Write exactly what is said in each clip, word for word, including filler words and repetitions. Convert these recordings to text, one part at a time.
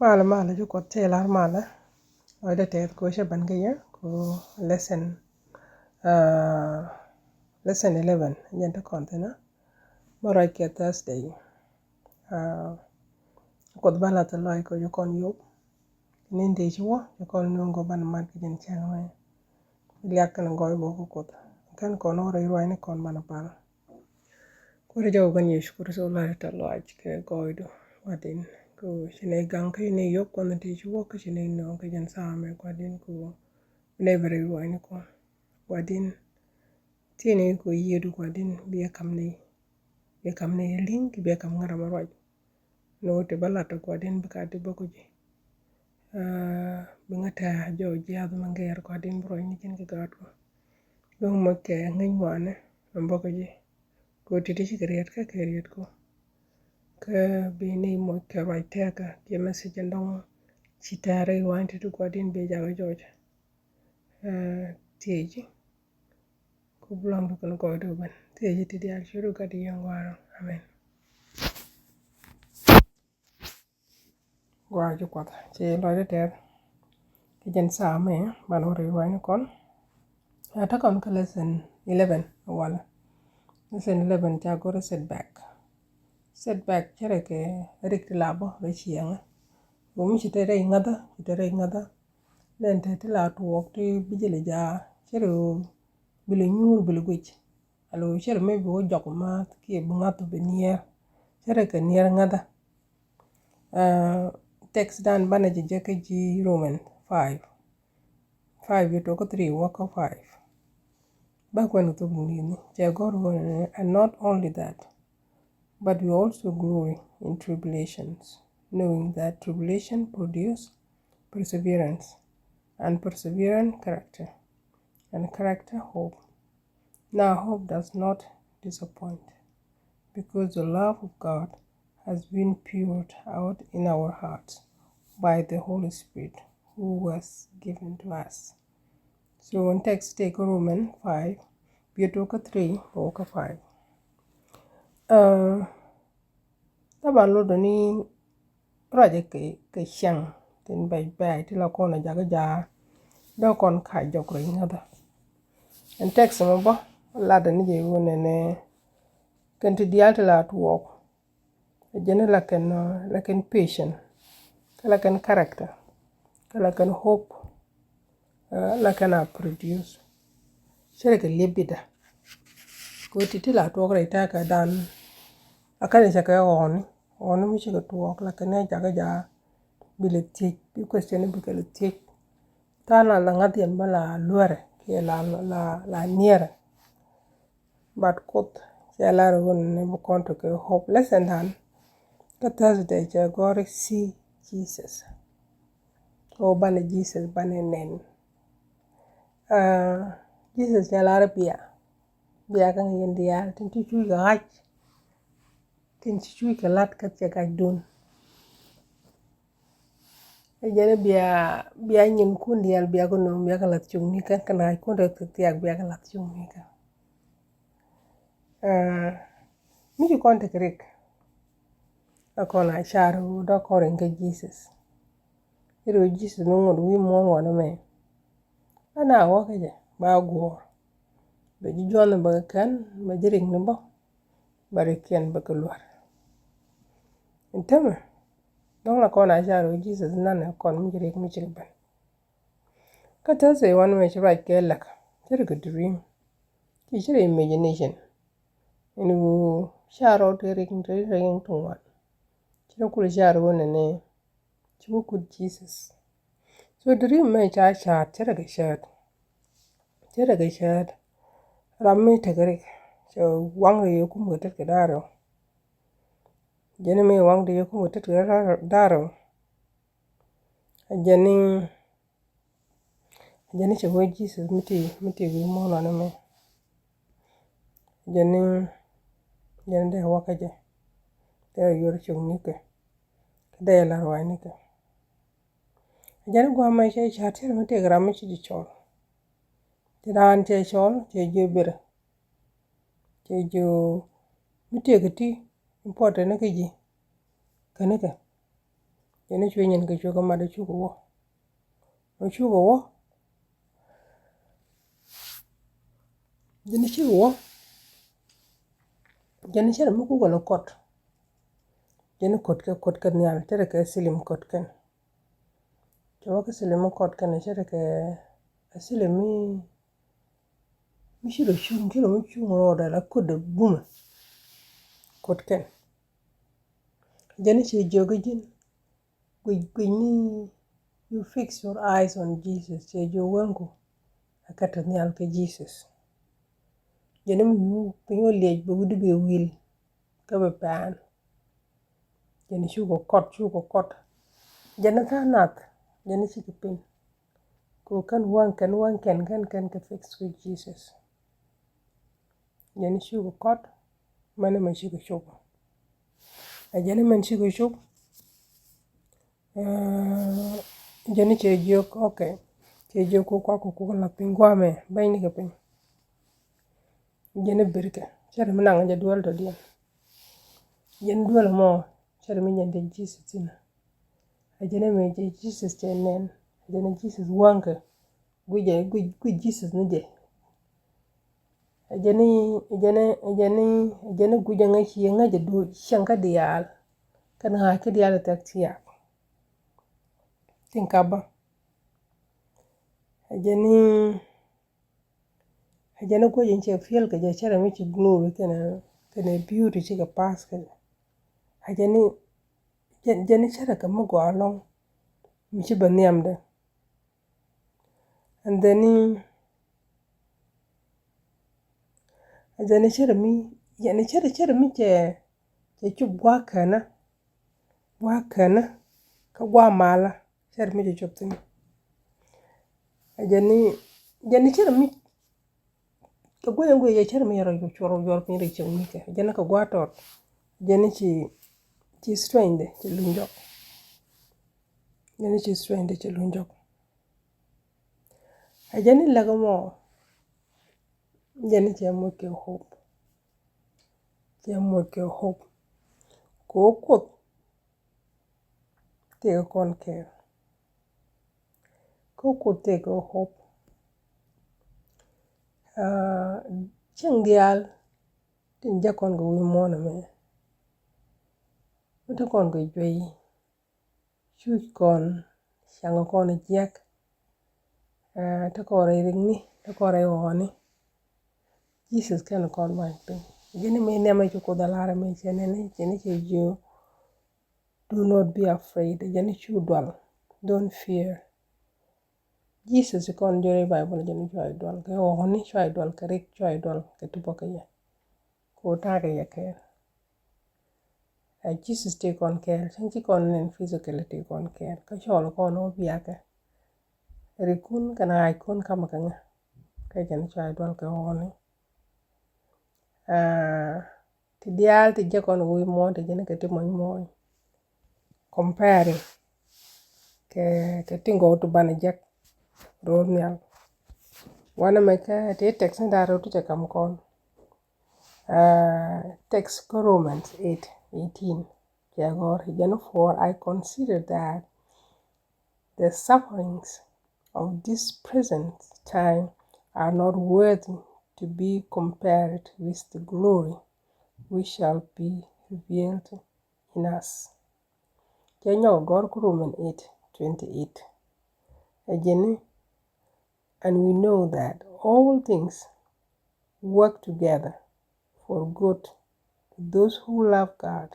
Malä malä, ci Kuoth cɛ lar malä. Lɔcdä tɛth kɛ ɣöö cä ben kɛ yɛ kɛ ɣöö lesson, ah, lesson eleven jɛn te kɔn thi̱n. Bä ruac kɛ Thursday. Ah, Kuoth bä lath lɔc kɛ ɣöö cɛ kɔn yop. Ni ti ci wä cɛ kɔn nuɔ̱ŋ kɛ ɣöö banɛ mat kɛ jɛn cäŋ mɛ. Liak kɛnɛ gɔɔy bä kä Kuoth. Kɛn kɔn wä rɛy ruacni kɔn banɛ pal. Kuäär jɔw kɛn Yecu Kritho, lar tɛth lɔaac kɛ gɔɔydu Gua̱di̱n. Kɛ ɣöö ci nɛy gaŋ kä ci nɛy yop kɔn ti ci wä kä ci nɛy nööŋ kɛ jɛn thaamɛ Gua̱di̱n, kɛ ɣöö bi nɛy bɛ rɛy ruacni kɔn Gua̱di̱n. Thiecni kɛ ɣöö yiëëdu Gua̱di̱n bi ɛ ka̱m nɛy, bi ɛ ka̱m nɛy li̱ŋ, bi ɛ ka̱m ŋa̱t ram ruac. Ni ɣöö ti bä lat ɛ Gua̱di̱n bi kat ti bä kä ji̱. Ah, bi ŋa̱t tɛ̈ jɔw jiath mɛ gɛɛr Gua̱di̱n bi ruacni ji̱n kɛ gaatkɔ. Bi ŋa̱t mɔ kɛ ŋäc ŋuanɛ mɛ bä kä ji̱. Kɛ ɣöö ti ti cikɛ riet kä kɛ riet kɔ. Kä bi nɛy moc kɛ ruac tɛ̈kä kiɛ message ɛn dɔ̱ŋ ci tɛ̈r rɛy ruaacni ti ti Gua̱di̱n bi jakä jɔc. Ah, thieci. Ku bi luaŋdu kɛnɛ gɔɔydu ben. Thieci ti diaal, ciötdu Gat Yiëë Ŋuaarä. Amen. Gɔaa ci Kuɔth, ci lɔcdä tɛth. Kɛ jɛn thaamɛ banɛ wä rɛy ruacni kɔn. Ah, te kɔn kä lesson eleven walɛ. Lesson eleven ca go̱r setback. Setback cɛ rɛ kɛ rik ti la bä rɛy ciɛŋä. Ɣöö mi ci te rɛy ŋäthä, ci te rɛy ŋäthä. Lɛn te ti la tuɔɔk ti bi jɛ lɛ ja̱a̱, cɛ rɛ ɣöö bi lɛ nyuur, bi lɛ guic. Alo cɛ rɛ mëë bi wä jɔk ma̱a̱th kiɛ bi ŋa̱th bi niɛɛr. Cɛ rɛ kɛ niɛɛr ŋäthä. Ah, text dan banɛ jɛ jɛ kä ji̱ Roman five. Five, biɛ tuɔk kä three wä kä five. Bä kuɛn kɛ thok Liŋli̱thni, cɛ gɔ̱r ɣöö nɛnɛ, and not only that, but we also glory in tribulations, knowing that tribulation produce perseverance, and perseverance character, and character hope. Now hope does not disappoint, because the love of God has been poured out in our hearts by the Holy Spirit who was given to us. So in text tëë kä Roman five, biɛ tuɔk kä three wä kä five. Ah, thaban lotdä ni ruacɛ kɛ, kɛ ciaŋ tin bɛc bɛc ti la kɔn a jakä ja̱a̱. Dee kɔn ka jɔk rɛy ŋäthä. Ɛn text mɛ bä latdä ni jɛ ɣöö nɛnɛ kɛn ti diaal ti la tuɔɔk. Jɛn la kɛn, uh, la kɛn patient, kä la kɛn character, kä la kɛn hope, uh, la kɛn a produce. Cɛ rɛ kɛ liep bitdä. Kɛ ɣöö ti ti la tuɔɔk rɛy tɛ̈kä dan. A kɛn cɛ kɛ ɣɔni, ɣɔni mi cikɛ tuɔɔk, la kɛn ɛ jakä ja̱a̱ bi lɛ thiec, bi question bikɛ lɛ thiec. Tha̱a̱ŋ la ŋa̱th yɛn bä la luäärɛ kiɛ la, la, la niɛɛrɛ. But Kuoth cɛ lar ɣöö nɛnɛ bi kɔn tekɛ hope. Lesson dan kä Thursday cɛ gɔ̱r i̱ see Jesus. Ɣöö banɛ Jesus banɛ nɛn. Ah, Jesus cɛ lar i̱ bia, bia kä ŋi̱i̱n diaal tin ti cuc kɛ ɣa̱c, tin ti cuc kɛ la̱t kä cɛ ga̱cdun. Ɛ jɛn i̱ bia, bia nyinkun diaal bia kɛ nööŋ, bia kɛ la̱th cuŋnikä, kɛnɛ ɣa̱ckun rɛy thiak bia kɛ la̱th cuŋnikä. Ah, mi ci kɔn tekɛ rik, la kɔn a car ɣöö dɔ̱k kɔn riŋ kä Jesus. I̱ ri ɣöö Jesus mi ŋot wi̱i̱ muɔ̱ɔ̱n wanɛ mɛ, la na wä kä jɛ ba guɔ̱ɔ̱r. Bɛ ji̱ juɔ̱ɔ̱n bä kɛ kɛn, bɛ ji̱ rikni bä, bɛ rikiɛn bä kɛ luär. Ɛn täämɛ dɔ̱ŋ la kɔn a car ɣöö Jesus nanɛ kɔn mi ci rik mi ci kɛ ben. Kä Thursday wanɛ mɛ ci ruac kɛ läk, ci ri kɛ dream, ci, ci ri imagination. Ɛn ɣöö car rɔ te rik, te rik in ti ŋuan. Ci rɔ kulɛ car ɣöö nɛnɛ ci wä kut Jesus. So dream mɛ ca ca̱a̱t, cɛ rɛ kɛ cäät. Cɛ rɛ kɛ cäät. Ram mi tekɛ rik cɛ waŋdɛ yɛ kum kɛ tet kɛ da̱ŋ rɛw. Jɛn mi waŋdɛ yɛ kum kɛ tet kɛ da̱ŋ rɛw. Jɛn ni Jɛn ni cɛ wee Jesus mi ti, mi ti wi̱i̱ muɔ̱ɔ̱n wanɛ mɛ. Jɛn ni, jɛn ni dee wä kä jɛ. Dee yuɔr cuŋnikɛ. Kä dee lar ruacnikɛ. Jɛn ni gua̱a̱th mɛ cɛ ca̱a̱t, cɛ mi tëëk ram mi ci ji̱ cɔl. Ti raan cɛ cɔl, cɛ jiö birɛ. Cɛ jiö mi tëëk ti important ni kä ji̱. Kä ni kɛ. Jɛn i̱ cuɛ nyin kɛ cuɛ kɛ mat i̱ cukɛ wä. Mɛ cukɛ wä. Jɛn i̱ cukɛ wä. Jɛn i̱ cɛ rɛ mi kukɛ lɛ kɔt. Jɛn i̱ kɔt kɛ kɔt kɛ nhial cɛ rɛ kɛ silim kɔt kɛn. Cɛ wä kɛ silim mi kɔt kɛn cɛ rɛ kɛ silim mi mi ci rɔ cuŋ ci rɔ mi cuŋ rɔɔdɛ la kɔt dɛ bumɛ. Kɔt kɛn. Jɛn i̱ cɛ jiök i̱ ji̱n. Guic guic ni you fix your eyes on Jesus. Cɛ jiök wänku a kɛ te nhial kɛ Jesus. Jɛn i̱ mi yuuk piny wä liɛc bɛ wut i̱ bɛ wil kä bɛ pɛn. Jɛn i̱ cukɛ kɔt cukɛ kɔt. Jɛn i̱ tha̱a̱ŋ nath jɛn i̱ cikɛ piny. Kɛ kɛn waŋ kɛn waŋ kɛn kɛn kɛn kɛ fix with Jesus. Jɛn i̱ cukɛ kɔt mɛn i̱ mɛ cikɛ cuk. Ɛ jɛn i̱ mɛn cikɛ cuk. Jɛn i̱ cɛ jiök, okay. Cɛ jiök ku kuak ku kuk lath piny guamɛ bɛny ni kɛ piny. Jɛn i̱ birkɛ cɛ ri mi naŋ jɛ duel tɔ diɛn. Jɛn duel mɔ cɛ ri mi jɛn te Jesus thin. A jɛn i̱ mɛ jɛ Jesus cɛ nɛn. A jɛn i̱ Jesus waŋkɛ guic jɛ guic guic Jesus ni jɛ. A jɛn i̱ a jɛn i̱ a jɛn i̱ a jɛn i̱ guic jɛ ŋäc ci ŋäc jɛ duel cɛŋ kä diaal. Kɛn ŋa̱c kä diaal i̱ thɛk thiaak. Tin kaba. A jɛn i̱ a jɛn i̱ guic in cɛ fiɛl kɛ jɛ cɛ rɛ mi ci glory kɛnɛ kɛnɛ beauty cikɛ pass kɛ jɛ. A jɛn i̱ jɛn i̱ cɛ rɛ kɛ mi gɔaa lɔŋ mi ci bɛ nhiamdɛ. And then i̱ a jɛn i̱ cɛ rɛ mi jɛn i̱ cɛ rɛ cɛ rɛ mi cɛ cɛ cup gua̱a̱k kɛnä gua̱a̱k kɛnä kä gua̱a̱k malä. Cär mi jɛ cop thi̱n. Ɛ jɛn ni jɛn ni cär mi kɛ guic ɛn guic ɛ cär mi yɛ rɔ cuɔr cuɔr piny rɛ cieŋ mi kɛ jɛn ni kɛ gua̱a̱ tɔt. Jɛn ni ci ci strength de ci luny jɔk. Jɛn ni ci strength de ci luny jɔk. Ɛ jɛn ni lɛk mɔ jɛn ni cɛ moc kɛ hope. Cɛ moc kɛ hope kɛ ɣöö Kuoth tëëkɛ kɔn kɛɛl. Kä Kuoth tëëkɛ hope. Aa, cieŋ diaal tin jɛ kɔn kɛ wi̱i̱ muɔ̱ɔ̱n ɛmɛ. Mi te kɔn kɛ juey. Cuc kɔn, caŋ kɔn jiɛk. Aa, te kɔn rɛy rikni, te kɔn rɛy ɣɔɔni. Jesus kɛn kɔn ba̱ny piny. Ji̱n mi nhiamɛ ci Kuoth a lar ɛmɛ cɛ nɛni, cɛ ni cɛ jiö. Do not be afraid. Jɛn i̱ cu dual. Don't fear. Jesus i̱ kɔn jɔri Bible jɛn i̱ cua i̱ dual kɛ ɣɔni, cua i̱ dual kɛ rik, cua i̱ dual kɛ tupɔ kɛ yɛ. Ku ta̱a̱ kɛ yɛ kɛɛl. Ɛ Jesus tëë kɔn kɛɛl, cäŋ ci kɔn nɛn physically tëë kɔn kɛɛl. Kä cɔɔl kɔn wä biakɛ. Rikun kɛn ɣaackun kamɛ kɛ ŋa. Kɛ jɛn i̱ cua i̱ dual kɛ ɣɔni. Aa, ti diaal ti jek kɔn wi̱i̱ muɔ̱ɔ̱n ti jɛn kɛ ti mɔny muɔ̱ɔ̱ny. Comparing kɛ, kɛ ti gɔw ti banɛ jek ro̱o̱ nhial. Wanɛ mɛ kɛ ti text ni da̱a̱ ro̱o̱ ti cɛ kam kɔn. Aa, text kä Romans eight eighteen. Cɛ gɔr jɛn, for I consider that the sufferings of this present time are not worthy to be compared with the glory which shall be revealed in us. Cɛ nyɔk gɔr kä Roman eight twenty eight. Ɛ jɛn ni, and we know that all things work together for good to those who love God,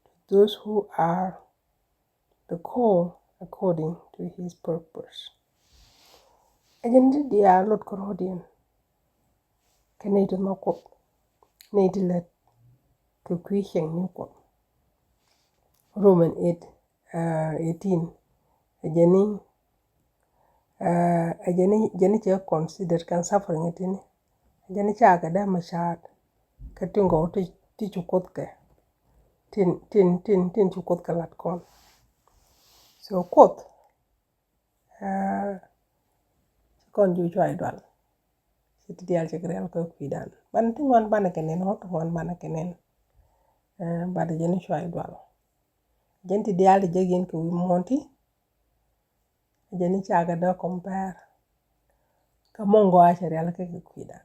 to those who are the call according to his purpose. Ɛ jɛn ti diaal lot kä ro̱o̱diɛn. Kɛ nɛy ti nhɔk Kuɔth, nɛy ti lät kɛ kui̱ cieŋ ni Kuɔth. Roman eight, aa, eighteen. Ɛ jɛn ni, aa, ɛ jɛn ni, jɛn ni cɛ consider kɛn suffering ɛ tini. Ɛ jɛn ni ca kɛ dee mɛ caat kɛ tin gɔw ti, ti ci Kuoth kɛ. Tin, tin, tin, tin ci Kuoth kɛ lat kɔn. So Kuoth, aa, ci kɔn ji̱ cua i̱ dual. Ci ti diaal cɛ kɛ rial kɛ kui̱dan. Banɛ ti ŋuan banɛ kɛ nɛn, ŋuan ti ŋuan banɛ kɛ nɛn. Aa, banɛ jɛn i̱ cua i̱ dual. Jɛn ti diaal ti jek yɛn kɛ wi̱i̱ muɔ̱ɔ̱n ti. Jɛn ni cakɛ dee compare. Kä mɔŋ gɔaa cɛ rial kɛ kɛ kui̱dan.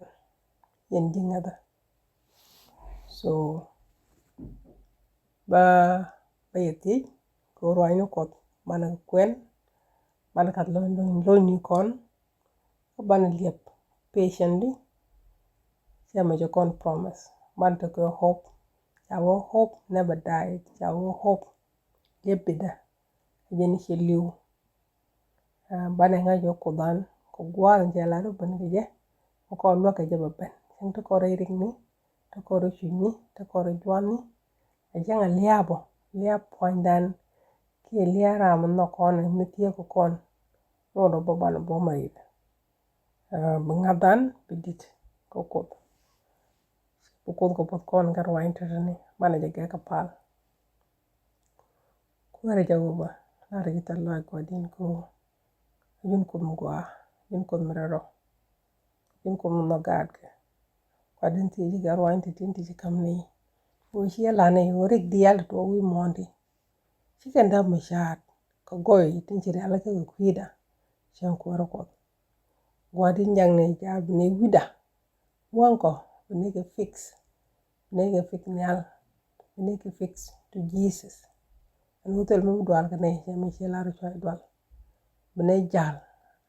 Yɛn ji̱ ŋäthä. So ba ba yɛ thiec kɛ ruaacni Kuɔth, banɛ kɛ kuɛn, banɛ kath lo̱ny lo̱ny lo̱nyni kɔn. Kä banɛ liɛp patiently. Cɛ mɛ jɛ kɔn promise. Banɛ tekɛ hope. Ca wä hope never die. Ca wä hope liɛp bidä. Jɛn ni cɛ li̱w. Banɛ ŋa̱c jɛ Kuoth an kɛ gua̱a̱th in cɛ lat wä ben kɛ jɛ. Kɛ kɔn luäk kɛ jɛ bɛ ben. Cäŋ ti kɔn rɛy rikni, ti kɔn rɛy cucni, ti kɔn rɛy juanni. A cäŋ a lia̱a̱p ɔ, lia̱a̱p pua̱nydan kiɛ lia̱a̱p ram mi nhɔk kɔn mi thieek kɛ kɔn. Nuɔt ɔ bä banɛ buɔ̱m a ri̱t. Bi ŋa̱than bi di̱t kä Kuoth. Bi Kuoth kɛ puɔth kɔn kä ruany tɔtɔni banɛ jɛ gɛk kɛ pal. Kuäärä Jehova, lar ji̱ thil lɔaac Gua̱di̱n kɛ ɣöö a ji̱n Kuoth mi gɔaa, ji̱n Kuoth mi rɛl rɔ, ji̱n Kuoth mi nhɔk gaatkɛ. Gua̱di̱n thiec ji̱ kɛ ruany ti tin ti ci ka̱m ni. Ɣöö ci jɛ la̱t ni ɣöö rik diaal ti tuɔɔk wi̱i̱ muɔ̱ɔ̱n ti ci kɛn däp mi ca̱a̱t kɛ gɔɔy tin ci rialikä kɛ kui̱da. Cäŋ Kuäärä Kuɔth. Gua̱di̱n jak ni ca bi ni wi̱da. Waŋkɔ bi ni kɛ fix. Bi ni kɛ fix nhial. Bi ni kɛ fix to Jesus. Ɛn wä thil mi bi dual kɛ ni cɛ mi ci lar cuay dual. Bi ni jal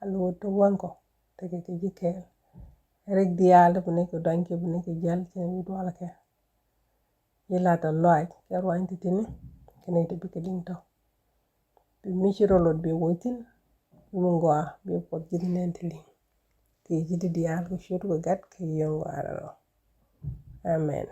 a lo̱o̱ te waŋkɔ tekɛ kɛ ji̱ kɛɛl. Rik diaal bi ni kɛ dɔny kɛ bi ni kɛ jal cɛ mi bi dual kɛ. Ji̱ lat ɔ lɔaac kɛ ruany ti tini kɛ ni ti bi kɛ liŋ tɔ. Bi mi ci rɔ lot bi woc thin bi mi gɔaa bi puɔth ji̱ ti nɛn ti liŋ. Kɛ ji̱ ti diaal kɛ ciöt kɛ gat kɛ yio̱ŋ gɔaa rɔ. Amen.